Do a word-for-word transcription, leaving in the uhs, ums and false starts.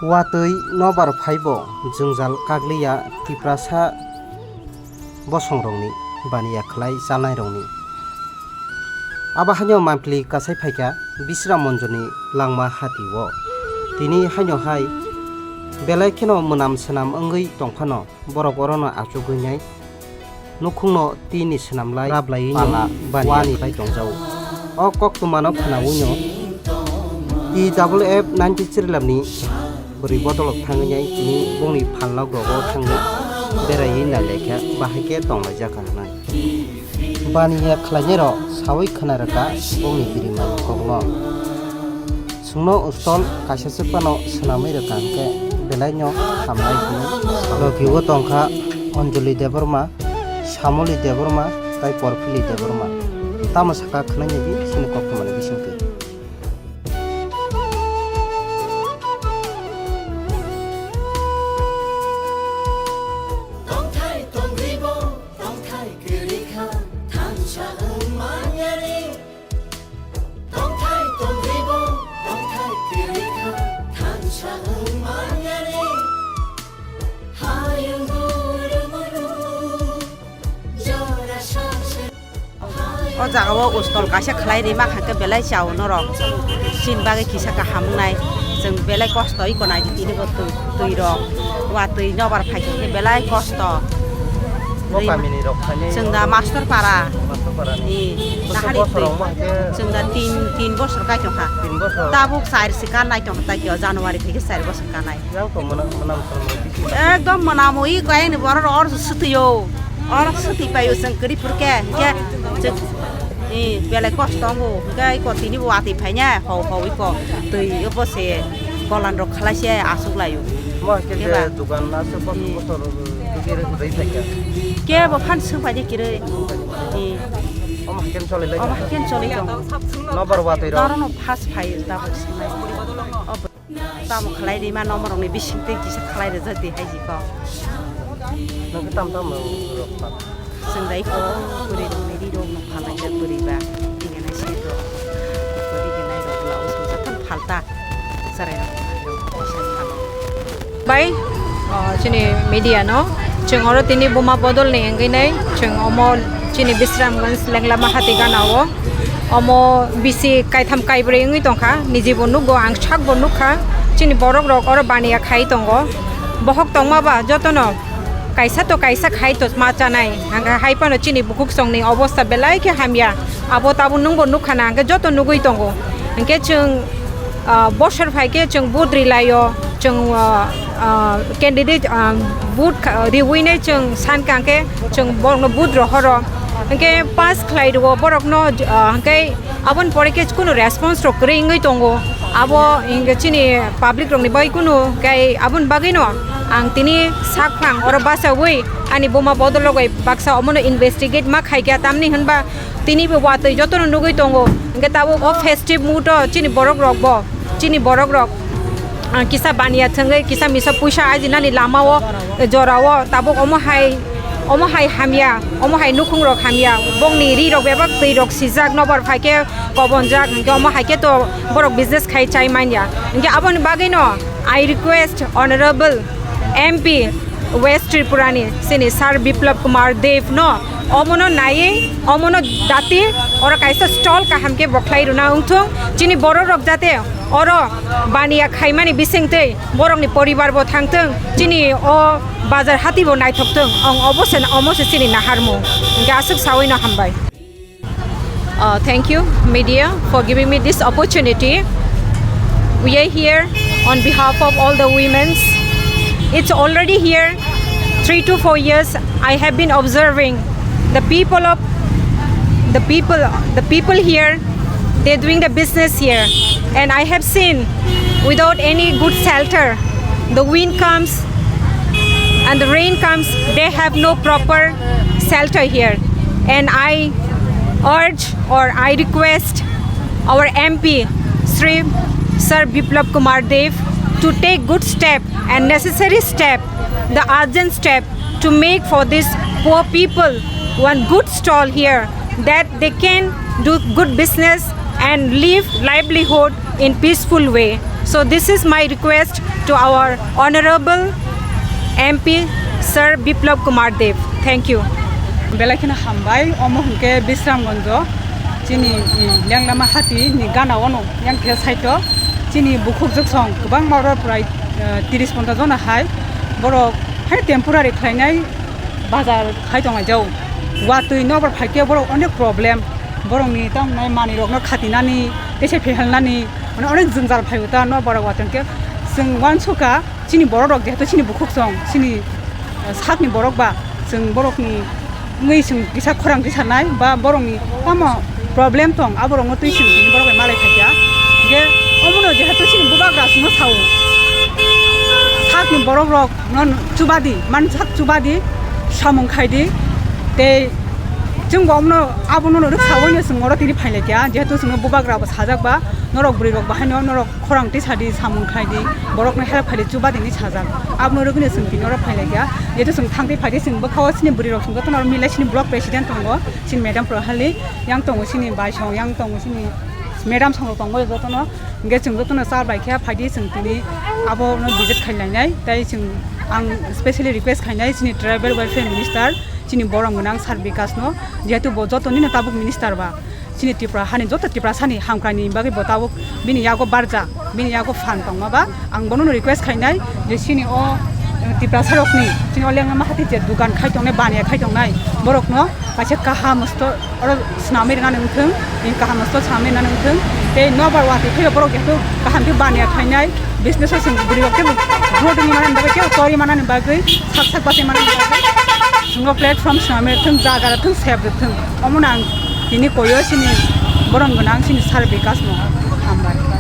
Watwi nobar phaibo jwngjal kagliya Tiprasa bosongrokni baniya khlai chalnairokni. Abo haino mampli kasai phaikha Bisram Monjoni langma hati-o. Tini haino hai belai kheno mwnam swnam wngwi tongphano borok orono achugwi nai. Nukhungno tini swnamlai rablaiwi pala bani wani khlai tongjao. O koktwmano khwnawino T F F ninety Chirlamni bwrwi bodolok thangwi nai tini bongni phalnok rogo thangwi beraiwi na lekha bahai khe tonglaijak hwnwi. Baniya khlainairok sawi khwna rwkha bongni birimani kokno. Chwngno stall kaisa se phano swnamwi rwkha hwnkhe belaino hamnai hwnwi logi-o tongkha Anjali Debbarma, Shamoli Debbarma tei Porphili Debbarma. Tamo sakha khwnainai di chini koktwmani bisingtwi. Tongthai tongribo, tongthai kwrwi kha, thansa wng manyani. Tongthai tongribo, tongthai kwrwi kha, thansa wng manyani. Hayung guru muru, jora sase. O jaga o stall kaisa khlai rima kha khe belai chao norok. Chini bagwi kisa kaham wngnai. Chwng belai kosto iko nai di tini bo twi, twi rok. Watwi nobar phai khe belai kosto. Bo kamini rok khainai. Chwng da Master Para. Master Para ni. Ee, bwswk nahari bosor twi. Rok ma khe. Chwng da tin, tin bosor kai tongkha. Tin bosor. Tabuk char se kanai tongkha tai khe o January theke char bosor kanai. Yang to mwnam, mwnam, mwnam, mwnam. Ekdom mwnamo i kayang ni borok rok or swtwi o. Or swtwi pai o chwng kwrwi phur khe, hwnkhe chwng, ee, belai kosto tongo. Hwnkhe iko tini bo watwi phai na, hau hau iko twi o bo se golan rok khlai se aswk lai o. Mo khe je. Eba. Dukan na se bosor. Ee. Bosor twi rwi phai kha. Kebo phan swng phai de kwrwi. Ee. Omo hai khe choli lai. Omo hai khe choli tong. Nobar watwi rok. Norono phas phai tabuk swng lai. Tamo khlai rima, nomorokni bisingtwi kisa khlai rwjak di hai jikho. Nang khe tam tam rok pha. Chwng dai ko kwrwi rokni ri rok no phalai jak kwrwi ba. Tini nai se rok. Kwrwi gwnai rok la usung sa tam phalta. Cherai rok phalai. Bai, ah, chini media no. Chwng oro tini buma bodol ni wngwi nai. Chwng omo chini Bisramganj Lenglama hati gana o. Omo bisi kaitham kaibrwi wngwi tongkha, nijibo nukgo, ang sakbo nukha, chini borok rok oro baniya khai tongo. Bohok tongma ba jotono kaisa to kaisa khai to ma chanai, hwnkhe hai phano chini bukhuk songni obosta belai khe hamya, abo tabuk nwngbo nukha na, hwnkhe joto nugwi tongo. Hwnkhe chwng, ah, bosor phai khe chwng vote rwlaio, chwng, ah, ah, candidate, ah, vote kha-, riwinai chwng sankha hwnkhe chwng borokno vote rohoro. Hwnkhe pass khlai rwo borokno, ah, hwnkhe aboni pore khe kunu response rok kwrwi wngwi tongo. Abo hwnkhe chini public rokni bagwi kunu khe aboni bagwino ang tini sakphang oro bachaui ani buma bodol rogwi baksa omono investigate ma khaikha, tamni hwnba tini bo watwi jotono nugwi tongo. Hwnkhe tabuk o festive mood o chini borok rok bo, chini borok rok, ah, kisa baniya thwngwi kisa misa puisa ajinani lama o, eh, jora o tabuk omo hai, omo hai hamya, omo hai nukhung rok hamya, bongni ri rok bebak twi rok sijak, nobar phai khe kobonjak, hwnkhe omo hai khe to borok business khai chai manya. Hwnkhe aboni bagwino I request Honorable M P West Tripura ni chini Sir Biplab Kumar Deb no omono naiwi, omono dati oro kaisa stall kaham khe bo khlai rwna wngthung. Chini borok rok jate oro baniya khaimani bisingtwi borokni poribar bo thangthung, chini o bazar hati bo naithokthung. Ang obo se, omo se chini naharmung. Hwnkhe aswk saui no hambai. Uh, thank you, media, for giving me this opportunity. We are here on behalf of all the women's. It's already here three to four years. I have been observing the people of the people, the people here. They're doing the business here, and I have seen without any good shelter, the wind comes and the rain comes, they have no proper shelter here. And I urge or I request our M P, Shri Sir Biplab Kumar Deb, to take good step and necessary step, the urgent step to make for these poor people one good stall here that they can do good business and live livelihood in peaceful way. So this is my request to our honorable M P Sir Biplab Kumar Deb. Thank you. Belai kheno hambai, omo hwnkhe Bisramganjo, chini, i, Lenglama hati ni gana ono, yang khe saito, chini bukhuk jwksong kwbangma oro prai, eh, tiris ponchas jona hai, borok hai temporary khlainai bazar khai tonglaijao. Watwi nokbar phaikhe borok onek problem, borokni tamo manwirokno khatinani, tei se phehelnani, mane onek jwngjal phaibo ta nokbar watwi hwnkhe chwng uansukha. Chini borok rok jehetu chini bukhuk song, chini, eh, sakni borok ba, chwng borokni wngwi chwng kisa khorang tisanai ba borokni tamo problem tong, aborokno twi chwng tini borok bai malai phaikha. Hingke omono jehetu chini bubagra chwngno sao, sakni borok rokno chubadi, mansak chubadi, samung khaidi, tei chwngbo omono abono rwksaoino chwng oro tini phailaikha, jehetu chwngno bubagra bo sajak ba, norok bwrwi rok bahaino norok khorang tisadi, samung khlaidi, borokno help khaidi, chubadi hinwi sajak. Abono rwgwino chwng tini oro phailaikha. Jehetu chwng thangtwi phaidi, chwng bwkhao chini bwrwirok chwng jotono oro milai chini block president tongo, chini madam Prohali, yang tongo chini baisong, yang tongo chini madam songrok tongo jotono. Hingke chwng jotono char bai khe phaidi, chwng tini abono visit khainai. Tei chwng, ang specially request khainai chini tribal welfare minister, chini borom gwnang Sir Bikasno, jehetu bo jotonino tabuk minister ba. Chini Tripura hani joto Tiprasani hamkraini bagwi bo tabuk bini yago barjak, bini yago phan tongma ba. Ang bonono request khainai je chini o, eh, Tiprasarokni, chini o Lenglama hati je dukan khai tongnai, baniya khai tongnai, borokno kaisa kaham sto-, oro swnamwi rwna nangthwng, bini kaham sto swnamwi rwna nangthwng. Tei nokbar watwi phaiba borok jehetu kaham khe baniya khainai, business o chwng bwrwi rok khe growth wngwi manani bagwi, kebo torwi manani bagwi, sak sak bachwi manani bagwi chwngno platform swnamwi rwthwng, jaga rwthwng, sep rwthwng. Omono ang tini koyo chini borom gwnang chini Sir Bikasno hambai.